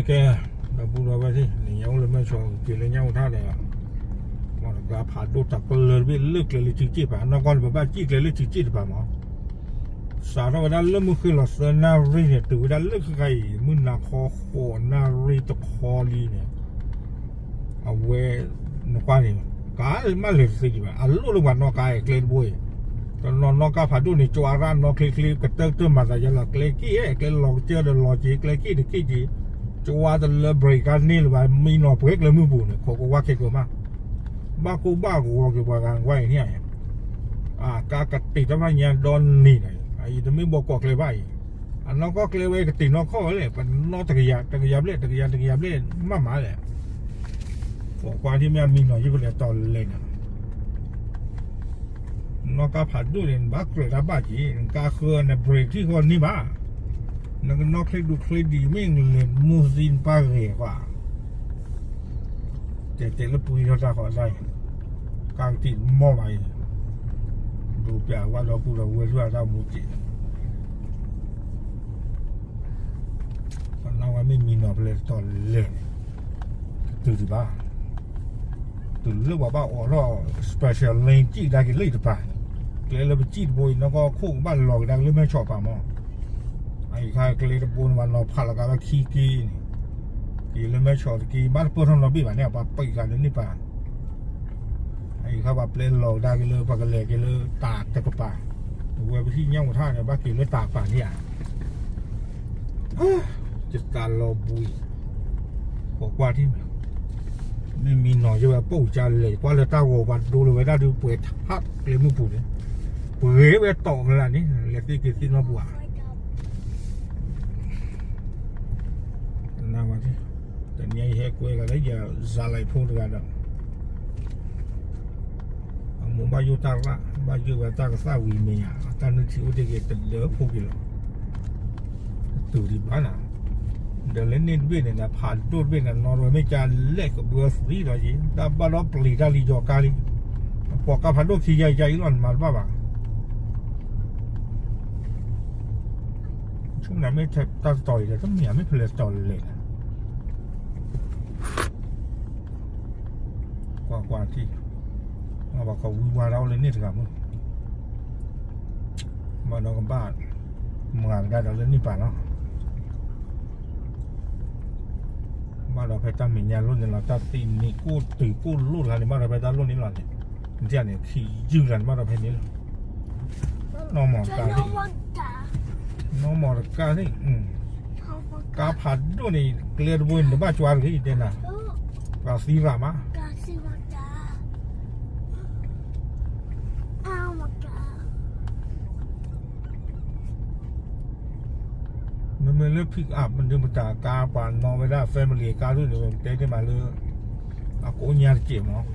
ကဲ, ဒီပုၢ်ဒီဝဲၢ်သ့ၣ် နံၤညါအိၣ်လၢမဲၢ်ဆီး က့ၤလၢညါအိၣ်ထါဒီး မီၢ်တကါဖးဒိၣ်တၢ်ကလၢၢ်တဘ့ၣ်လၢကျဲလၢစုစ့ၣ်တပၤ, နီၢ်ကီၢ်န့ၣ် ပဘၣ်စံၣ်ကျဲလၢစုစ့ၣ်တပၤမး. စးထီၣ်ဝဲဒၣ်လၢမုၢ်ဃ့ၢ်လီၤသၢနၣ်ရံၣ်န့ၣ် တုၤဝဲဒၣ်လၢခဲခါအံၤ မုၢ်နၤခီဃိးနၣ်ရံၣ်တခီလံန့ၣ် အဝဲ နကွၢ်န့ၣ် ကါမးလဲၤတသ့ဒံးဘၣ်, အလိၣ်လၢပှၤနီၣ်ကါအံၤ ကျဲတဘိအံၤ, တနီၤနီၣ်ကါဖးဒိၣ်န့ၣ် ကၠွါရၣ်နီၣ်ချ့ချ့ ကတၢၢ်ကတၢၢ်မၤသးယါလီၤ ကျဲက့ၣ်အဲၣ် ကျဲလီၤကစၢၢ်ဒီးလီၤက့ၤ ကျဲက့ၣ်တက့ၣ်က့ၤ, ကၠွါတလၢ brake ကါန့ၢ်လၢၤဘၣ် မံနီၤပှဲၤကျဲမုၢ်ပူၤန့ၣ် ခိးကဝၢ်ခဲကိာ်မး, ဘၣ်ကိၢ်ဘၣ်ဂီၤက့ၤပှၤဂၤကွၢ်အံၤန့ၣ်, အကါကတ့ၤတၢ်ဖးညါဒီနံၤန့ၣ် အအံၤတမ့ၢ်ဘီကီးကျဲဘၣ်အံၤ, အနီၢ်ကီၢ်ကျဲဝဲကတ့ၤနီၢ်ခီၣ်ဝဲလဲၣ် ပနီၣ်တကယၤ တကယၤဘျဲၣ် တကယၤ တကယၤဘျဲၣ် မးမးလဲၣ် ကိးကွၢ်ထံၣ်မ့ၢ်အမံနီၤယံၣ်ဖဲလဲၣ်တီလဲၣ်န့ၣ်, နီၣ်ကါဖးဒိၣ်န့ၣ် နဘၣ်ကြၢးတၢ်ဘၣ်က့ၤ နကါဃၢန့ၣ် brake ထံၣ်ဃီန့ၢ်ဘၣ်, နကနီၣ်ချ့ဒူချ့ဒံး မ့ၢ်လဲၤမူသံနပၢ်ဂ့ၤကွၢ်, တဲတဲလၢပှံထီၣ်တၢ်ဃီတၢ်အံၤ, ကါကတံာ်မီၢ်ဘၣ်အံၤ, ဒိးပျးဝဲဒီပုၢ်ဒီဝဲၢ်ဆူၣ်အတၢ်မူက့ၤ ပနၢ်ဝဲမ့ၢ်မံနီၤဖဲလဲၣ်တီလဲၣ်န့ၣ်, တတုၤဒံးဘၣ်, တုၤလၢပှၤဘၣ်အိးထီၣ် special lane စံၣ်ကဒါက့ၤလၢအံၤတပၤ, ကျဲလၢပစံၣ်တဘိအံၤ နီၢ်ကီၢ်ခိၣ်ကဘၣ်လီၤကဒါက့ၤလၢမဲၢ်ဆီးပၤမး, အအံၤခါကျဲတဘိန့ၣ်ပှၤနီၤဖးလီၤကဒါလၢခံက့ၤန့ၣ်, က့ၤလၢမဲၢ်ဆီးတက့ၤ ဘၣ်တပၢၢ်ထီၣ်နီတဘ့ၣ်ဘၣ်န့ၣ် ပှၤပံးဃာ်လၢန့ၣ်ပၤ အအံၤခါပှၤပျဲလီၤကဒါက့ၤလၢ ပှၤကလဲၤက့ၤလၢတၢ်တကပၤ, ပဝဲပဟံၣ်ညါအိၣ်ထါန့ၣ် ဘၣ်က့ၤလၢတၢ်ပၤန့ၣ်ဧါ, ယသးလီၤဘှံး, ကိးကွၢ်ထံၣ်မး, မ့ၢ်မံနီၤယဝဲပိာ်ကါလဲၤ ကွၢ်လၢတၢ်ဂီၤပှၤဒိလီၤဝဲဒၣ်ဒုးပှဲၤထးကျဲမုၢ်ပူၤန့ၣ်, ပှဲၤဝဲတီၢ်ကလာ်န့ၣ် လဲၤသ့က့ၤသ့နီတပူၤဧါ နဝဲ, တနံၤအံၤဟဲကွဲကလၢယစးလဲၤဖိတဂၤဒီး, အမိၢ်ဘၣ်ယိၣ်တၢ်ရၣ် ဘၣ်ယိၣ်ဝဲတၢ်ကသၣ်ဝံၤမ့ၢ်ဧါ, တၢ်နုၢ်ထံအိၣ်တ့ၢ်က့ၤတဒၢဖိက့ၤလီၤ, တတုၤဒံးဘၣ်နၤ, ဒီးလၢန့ၣ်တဘ့ၣ်န့ၣ် ဖးဒိၣ်တဘ့ၣ်န့ၣ် နီၢ်တဝဲမ့ၢ်ကလဲၣ်ကဘၢသံဒီးယံၤ တၢ်ဘၣ်ဒီးပျံၤတၢ်လံယီၤကါလံ, အပိာ်ကါဖးဒိၣ်ခံယါယါအံၤလီၤ နမၤတဘၣ်ဘၣ် ဆိကမိၣ်မ့ၢ်တၢ်တတီၤအံၤဒီး တမ့ၢ်မ့ၢ်ဖဲလဲၣ်တတီၤလဲၣ်န့ၣ်, ကွၢ်ကွၢ်ထံၣ်, ပှၤခီဝံဝါဒၣ်အိၣ်လၢန့ၣ်တဂၤမုၢ်, ဘၣ်ဒီးကဘၣ်မၤကဒါဒီးလၢန့ၣ်ပၤလီၤ, ဘၣ်ဒီးဖဲတၢ်မဲာ်ညါလိၣ်န့ၣ်လီၤ တၢ်သံန့ၣ်ကိၣ်တုၤကိၣ်လိၣ်လၢန့ၣ် ဘၣ်ဒီးဖဲတၢ်လိၣ်န့ၣ်လီၤန့ၣ်, ဒ်န့ၣ်ခံယုၢ်လၢန့ၣ် ဘၣ်ဒီးဖဲန့ၣ်လီၤ နီၢ်မီၢ်တကါသ့ၣ်, နီၢ်မီၢ်တကါသ့ၣ်, ကါဖးဒိၣ်န့ၣ် ကျဲတဘိန့ၣ် နဘၣ်ကွၢ်တဂ့ၤတဲနၤ, ပှၤသံရၣ်မး, မ့မ့ၢ်လၢ pick up မနုၤမတၤကါ ပှၤနီၣ်ဝဲဒၣ် family ကါဒ်န့ၣ် တဲန့ၢ်မးလၢ အကိးညါတက့ၢ်မး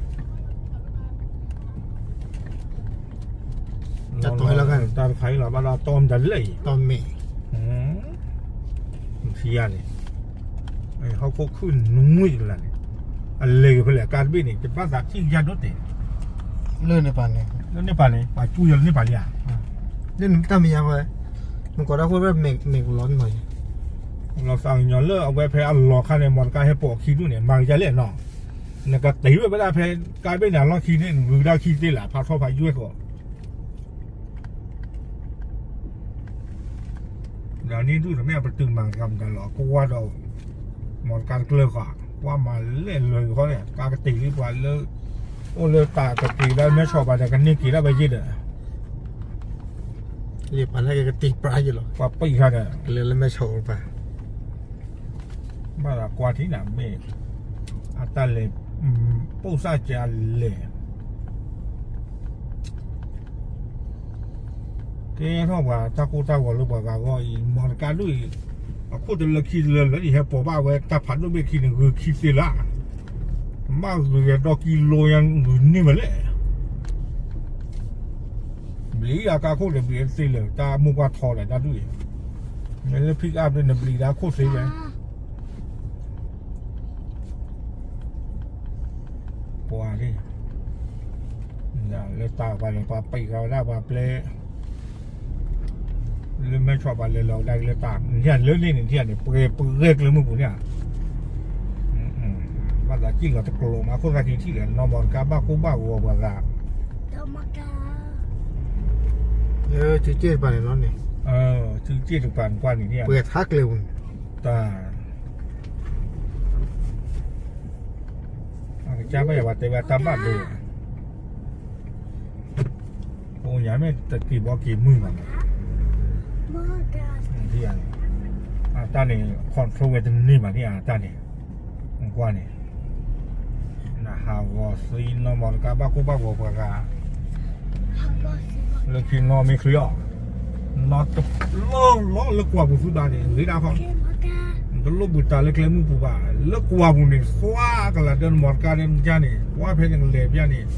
တၢ်တခါအံၤလီၤ ဘၣ်ဒီးတီမတၤလဲၣ်အံၤ, ထံယါန့ၣ်, ဟီၣ်ခိၣ်ခုၣ်နွံကလးန့ၣ်, အလဲၤက့ၤဖဲလဲၣ် ကါတဘ့ၣ်န့ၣ် တဘၣ်သးထံၣ်ယါဒိၣ်တဲာ်, လၢန့ၣ်ပၤန့ၣ်, လၢန့ၣ်ပၤန့ၣ် ပှၤကူၣ်ယီၤလၢန့ၣ်ပၤလံဧါ, လၢန့ၣ်တၢ်မံၤညါဝဲ, မ့ၢ်ကီးဒၣ်ဃိဝဲမ့ၢ်ကလီၤန့ၣ်လီၤ, လီၤသးကညီၤလၢအဝဲဖဲအလီၤခါန့ၣ် မီၢ်တကါဟဲပိာ်အခံဒူၣ်န့ၣ် မၤကယါလဲၣ်နီၤ, နကတ့ၢ်ဝဲဒၣ်ဖဲကါဘ့ၣ်န့ၣ် အလီၢ်ခံန့ၣ် နဂုာ်ဒၣ်ခံသ့လၢ ဖးထီဖးယွဲၢ်ဃီ ဒီးန့ၣ်ဒူၣ်တမ့ၢ်အပတုာ်မၤကမၤလီၤ အကဝါဒီး မီၢ်တကါတကျၢၤဃီ ကွၢ်မၤလဲၣ်လၢဃီန့ၣ် ကါကတ့ၢ်လံပှၤလၢ အိၣ်လၢတၢ်ကက့ၤဒၣ်မဲၢ်ဆီးဘၣ်ဒီး ကန့ၢ်က့ၤဒၣ်ဝဲယ့ၢ်ဒီး ယပှၤလၢကကတ့ၢ်ပြးယ့ၢ်လီၤ ပှၤပံးဃာ်ဒီး ကလဲၤလၢမဲၢ်ဆီးပၤ ဘၣ်သးကွၢ်ထံနၤမ့ၢ် အတၢ်လဲၤ ပိၢ်စၢ်ကလဲၤ ကဲထီၣ်ပှၤတၢ်ကိၢ်တၢ်ဂီၤလၢပှၤဂၤဂီၢ်အံၤ မီၢ်တကါဒိၣ်အံၤ အခိၣ်တလၢခံတလၢလၢအံၤ ဟဲပိာ်ဘၣ်ဝဲတၢ်ဖးဒိၣ်ဘ့ၣ်ခံန့ၣ် ဂုာ်ခံသ့လၢ မ့ၢ်ဂုာ်ဂဲၤဒီကံလိယါဂုာ်န့ၢ်ဝဲလဲၣ် ဘျံးအကါခိၣ်ဒီးဘျံးသ့လၢ တၢ်မိၢ်ပှၢ်ထီဒီးတၢ်ဒူၣ်အံၤ မ့ၢ်လၢ pick up န့ၣ် နဘျံးဒၣ်ခိၣ်သ့ဝဲ ပှၤန့ၣ် လၢတၢ်ပှၤန့ၣ် ပှၤပံးဃာ်ဝဲဒၣ်ပှၤပျဲ လၢမဲၢ်ဆီးပှၤလဲၤလီၤကဒါက့ၤလၢတၢ် လၢန့ၣ်န့ၣ် ထံၣ်န့ၣ် ပှဲၤပှဲၤကျဲမုၢ်ပူၤန့ၣ် ဘၣ်သးစံၣ်လီၤတကျိၤမး ခိၣ်သၣ်ခံထံၣ်လဲၣ် နီၢ်မီတကါဘၣ်ကိၢ်ဘၣ်ဂီၤပှၤဂၤ, လၢ သုစ့ၣ်တပၤန့ၣ်နီၤန့ၣ်, သုစ့ၣ်တပၤန့ၣ်ကွၢ်န့ၣ် ပှဲၤထါကျဲပူၤန့ၣ်, တၢ် အကစၢ်ဘၣ်ယၤပှၤတဲဝဲတၢ်ဘၣ်ဒိ, ပညါမ့ၢ်တက့ၤဘီက့ၤမုၢ်ဘၣ်န့ၣ်, အတၢ်န့ၣ် control ဝဲတန့ၢ်ဘၣ်န့ၣ် အတၢ်န့ၣ်, ကွၢ်န့ၣ်, နဟးဂီၤသံနီၢ်မီတကါဘၣ်ကိၢ်ဘၣ်ဂီၤပှၤဂၤ, လၢခံနီၢ်မ့ၢ်ချံအီၤ, နီၢ်တလီၢ်လီၢ်လၢကွၢ်ပူၤသုဘၣ်န့ၣ် ဂ့ၤဒၣ်ခီ, နတလိၣ်ဘှံးတၢ်လၢကျဲမုၢ်ပူၤဘၣ်, လၢကွၢ်ပူၤန့ၣ် သွါကလၤဒၢနမီတကါန့ၣ် မ့ၢ်ကါန့ၣ် ကွၢ်ဖဲန့ၣ်ကလဲၤပျၢ်န့ၣ်,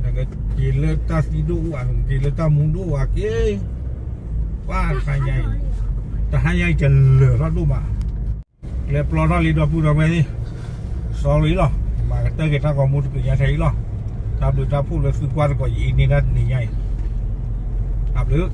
နကက့ၤလၢတၢ်သံဒိၣ်အိၣ်ဧါ နကက့ၤလၢတၢ်မူဒိၣ်အိၣ်ဧါက့ၤ, ပှၤတဟါညါအံၤ, တဟါညါအံၤကလၢာ်ထီၣ်ဒိၣ်မး ကျဲပျီထီၣ်လံဒီပုၢ်ဒီဝဲၢ်, sorry လီၤ, မၤကတၢၢ်က့ၤတၢ်ဂီၤမူတက့ၤညါထဲအံၤလီၤ, တၢ်ဘျုးတၢ်ဖှိၣ်လၢသုကွၢ်သကိးယအံၤန့ၢ်တၢ်တနံၤညါအံၤ, တၢ်ဘျုး